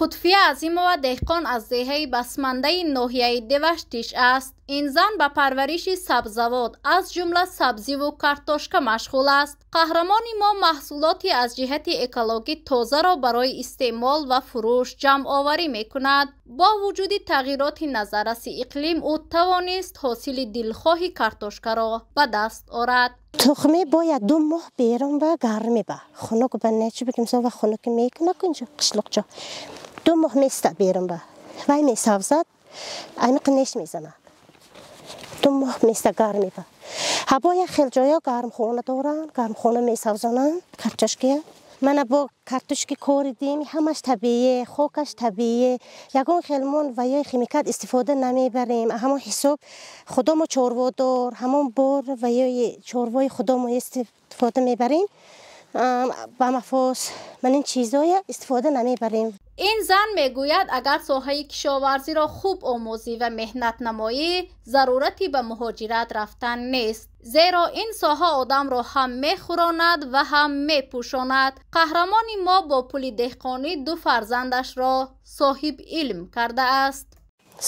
Қутфия Азимова деҳқон аз деҳаи Басмандаи ноҳияи Деваштич аст. Ин зан ба парвариши сабзавот, аз ҷумла сабзиву картошка машғул аст. Қаҳрамони мо маҳсулоти аз ҷиҳати экологӣ тозаро барои истеъмол ва фурӯш ҷамъоварӣ мекунад. Бо вуҷуди тағйироти назарраси иқлим, ӯ тавонист ҳосили дилхоҳи картошкаро ба даст орад. Тухме бояд 2 моҳ берун ба гарми ба хунук ба не, чӣ бигем, ва хунуки мекуна кунҷо қишлоқчо 2 моҳ места берун ба вай месабзад, амиқ неш мезанад, 2 моҳ места гарми ба ҳаво. Як хел ҷоё гармхона доранд, гармхона месабзонанд картошкия. Мана бо картошки коридем, ҳамаш табиие, хокаш табиие, ягон хелмон ва ё химикат истифода намебарем. Ҳамон ҳисоб худомо чорводор, ҳамон бор ва ё чорвои худомо истифода мебарем, ба мафос ман ин чизоя истифода намебарем. Ин зан мегӯяд, агар соҳаи кишоварзиро хуб омӯзӣ ва меҳнат намоӣ, зарурати ба муҳоҷират рафтан нест, зеро ин соҳа одамро ҳам мехӯронад ва ҳам мепӯшонад. Қаҳрамони мо бо пули деҳқонӣ ду фарзандашро соҳиб илм кардааст.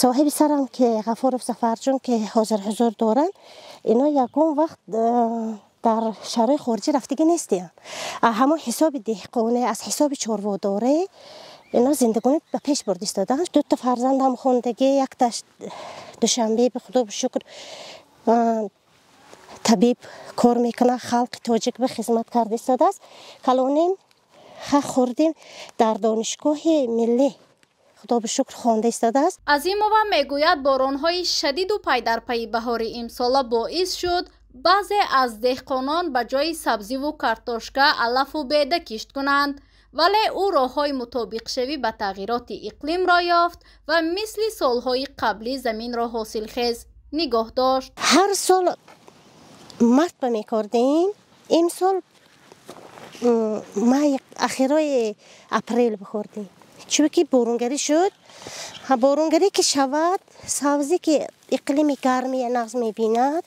Соҳиби сарам ки Ғафуров Зафарҷон, ки ҳозир ҳузур доранд, ино ягон вақт дар шаҳрҳои хориҷӣ рафтагӣ нестиянд. Ҳамон ҳисоби деҳқоне, аз ҳисоби чорводорӣ ино зиндагонӣ ба пеш бурда истодаанд. Дута фарзандам хондагӣ, якташ Душанбе, ба Худо шукр, табиб кор мекунад, халқи тоҷик ба хизмат карда истодааст. Калонем ха хурдем дар донишгоҳи миллӣ, Худо ба шукр, хонда истодааст. Азимова мегӯяд, боронҳои шадиду пайдарпайи баҳори имсола боис шуд, баъзе аз деҳқонон ба ҷои сабзиву картошка алафу беда кишт кунанд, вале ӯ роҳҳои мутобиқшавӣ ба тағйироти иқлимро ёфт ва мисли солҳои қаблӣ заминро ҳосилхез нигоҳ дошт. Ҳар сол март ба мекордем, имсол май, ахирои апрел бихӯрдем, чунки боронгарӣ шуд. Боронгарӣ ки шавад, сабзӣ ки иқлими гармия нағз мебинад,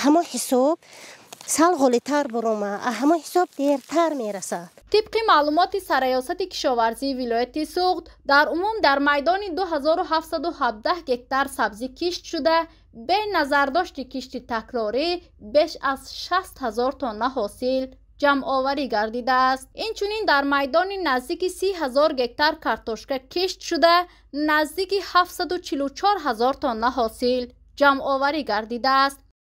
ҳамон ҳисоб сал ғолитар бурома, ҳамон ҳисоб дертар мерасад. Тибқи маълумоти Сарраёсати кишоварзии вилояти Суғд, дар умум дар майдони 2717 гектар сабзӣ кишт шуда, бе назардошти кишти такрорӣ беш аз 60 ҳазор тонна ҳосил ҷамъоварӣ гардидааст. Инчунин дар майдони наздики 30 ҳазор гектар картошка кишт шуда, наздики 744 ҳазор тонна ҳосил ҷамъоварӣ гардидааст.